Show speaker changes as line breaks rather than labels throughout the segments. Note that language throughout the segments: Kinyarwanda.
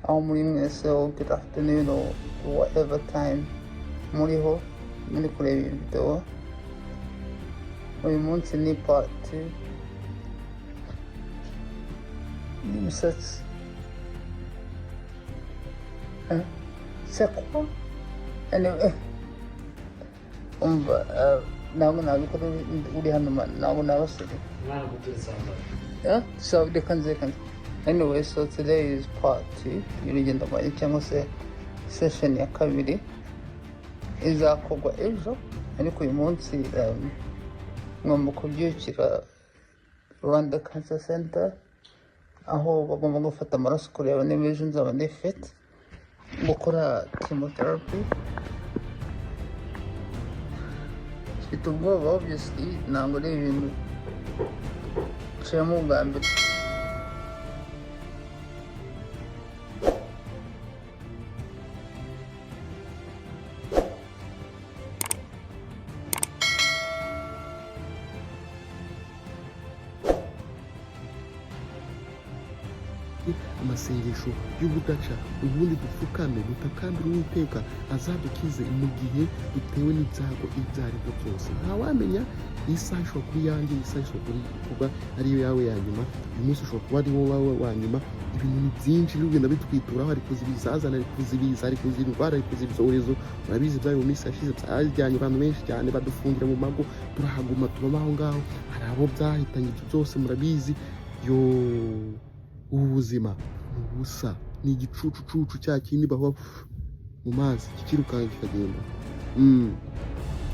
Aho muri mwese, good afternoon or whatever time muriho muri kureba iyi video. Uyu munsi ni part 2 y'imisatsi. C'est quoi? Anyway, umva, ntabwo nabikora uri hano man, ntabwo nabasiri. Yeah, so reka nze reka nze. Anyway, so today is part 2 y'urugendo rwanjye, cyangwa se session ya kabiri izakorwa ejo, ariko uyu munsi ngomba kubyukira Rwanda Cancer Center, aho bagomba gufata amaraso kureba niba ejo nzaba ndi fit gukora chemotherapy. Mfite ubwoba, obviously ntabwo ari ibintu nciyemo bwa mbere.
Amasengesho y'ubudaca, ubundi dupfukame dutakambire Uwiteka azadukize mu gihe dutewe n'ibyago ibyo ari byo byose. Ntawamenya, iyi saha ishobora kuba iyanjye, iyi saha ishobora kuba ariyo yawe ya nyuma, uyu munsi ushobora kuba ari wowe wawe wa nyuma. Ibintu ni byinshi biri kugenda bitwituraho. Hari kuza ibizazane, hari kuza ibiza, hari kuza indwara, hari kuza ibyorezo. Murabizi byayo mu minsi yashize byajyanye abantu benshi cyane, badufungira mu mago, turahaguma, tubamo aho ngaho. Hari abo byahitanye, ibyo byose murabizi. Yo, ubu buzima ni ubusa, ni igicucucucu cya kindi bahuha mu mazi kikirukanka kikagenda,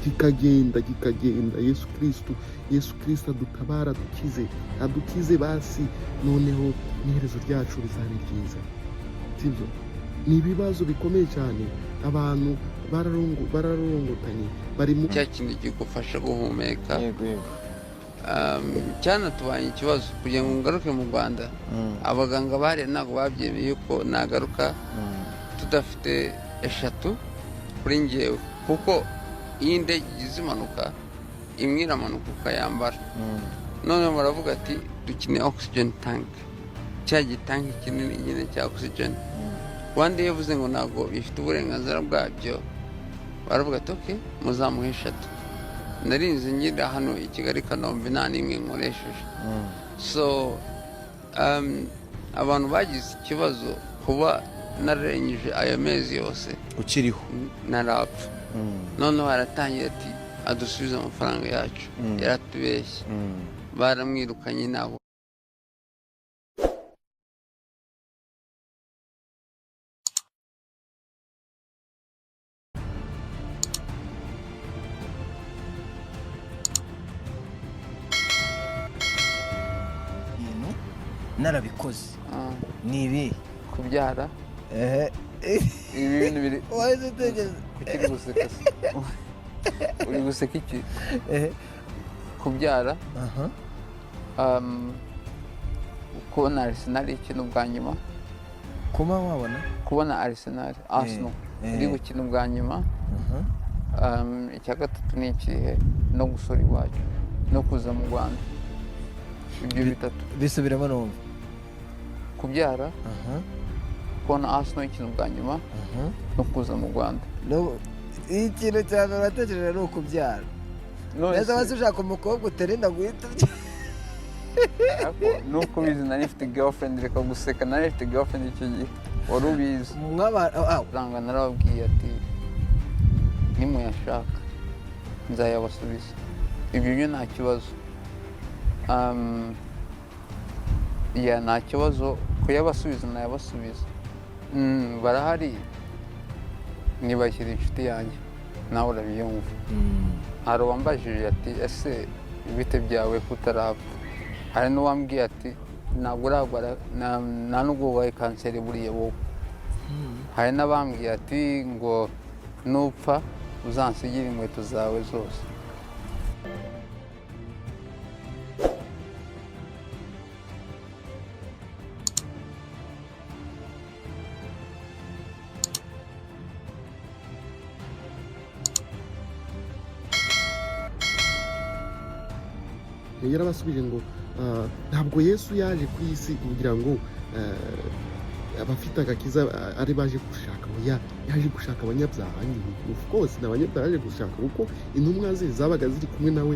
kikagenda kikagenda. Yesu Kirisitu, Yesu Kirisitu adutabara, adukize, adukize basi, noneho n'iherezo ryacu rizabe ryiza, sibyo? Ni ibibazo bikomeye cyane, abantu bararongotanye, bari mu
Cya kintu kigufasha guhumeka.
Yego.
Cyanatubanye ikibazo kugira ngo ngaruke mu Rwanda. Abaganga bari ntabwo babyemeye ko nagaruka tudafite eshatu kuri ngewe, kuko iyo indege igize impanuka, imwe iramanuka ukayambara. Noneho baravuga ati dukeneye oxygen tank, cya gitanki kinini nyine cya oxygen. Rwanda yavuze ngo ntabwo bifite uburenganzira bwabyo. Baravuga ati ok, muzamuhe eshatu. Narinze ngira hano i Kigali, Kanombe, nta n'imwe nkoresheje. So abantu bagize ikibazo kuba nararengeje ayo mezi yose
ukiriho,
narapfa. Noneho haratangira ati adusubize amafaranga yacu, yaratubeshye, baramwirukanye ntabwo.
Ibintu narabikoze ni ibi.
Kubyara.
Ehe.
Ibi bintu biri
Wahise utekereza.
Kuki uri guseka se? Uri guseka iki?
Ehe.
Kubyara,
aha
kubona Arsenal ikina ubwa nyuma.
Kuba wabona
Kubona Arsenal, Arsenal iri gukina ubwa nyuma. Icya gatatu ni ikihe? No gusura iwacu no kuza mu Rwanda, ibyo bitatu.
Bisubiramo numva.
Kubyara, kubona Arsenal ikina ubwa nyuma, no kuza mu Rwanda.
Ikintu cya mbere watekereje ni ukubyara?
None
neza
se-
wese ushaka umukobwa uterinda guhita ubyara.
Ariko nuko ubizi, nari mfite girlfriend. Reka guseka, nari mfite girlfriend icyo gihe, wari ubizi.
Mwaba ah,
Amafaranga narababwiye ati nimuyashaka nzayabasubiza, ibyo byo nta kibazo. Ya, nta kibazo kuyabasubiza, nayabasubiza. Barahari, ntibashyira inshuti yanjye, nawe urabyumva. Hari uwambajije ati ese ibite byawe kutarapfa? Hari n'uwambwiye ati ntabwo urarwara, nta nubwo urwaye kanseri buriya wowe. Hari n'abambwiye ati ngo nupfa uzansigire inkweto zawe zose.
Yarabasubije ngo ntabwo Yesu yaje ku isi kugira ngo abafite agakiza ari baje gushaka. Oya, yaje gushaka abanyabyaha nyine. Of course ni abanyabyaha yaje gushaka, kuko intumwa ze zabaga ziri kumwe nawe,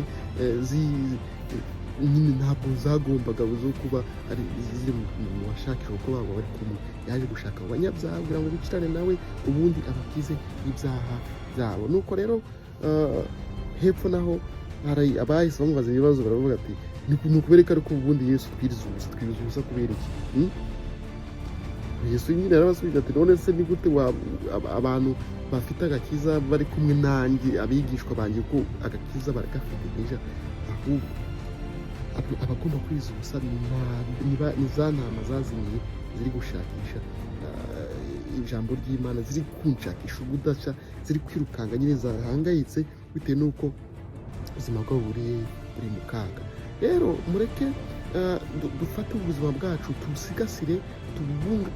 nyine ntabwo zagombaga zo kuba ari ziri mu bashakisha, kuko baba bari kumwe. Yaje gushaka abo banyabyaha kugira ngo bicarane nawe, ubundi abakize ibyaha byabo. Nuko rero hepfo naho hari abahise bamubaza ibibazo, baravuga ati: "Ni ukubereka ariko ubundi Yesu twiriza ubusa, twiriza ubusa kubera iki?" Yesu nyine yarabasubije ati: "None se ni gute abantu bafite agakiza bari kumwe nanjye, abigishwa banjye, ko agakiza baragafite deja, ahubwo abagomba kwiriza ubusa ni za ntama zazimiye, ziri gushakisha ijambo ry'Imana, ziri kunshakisha ubudaca, ziri kwirukanga nyine, zahangayitse bitewe n'uko ubuzima bwabo buri mu kaga. Rero mureke dufate ubuzima bwacu, tubusigasire, tububunga."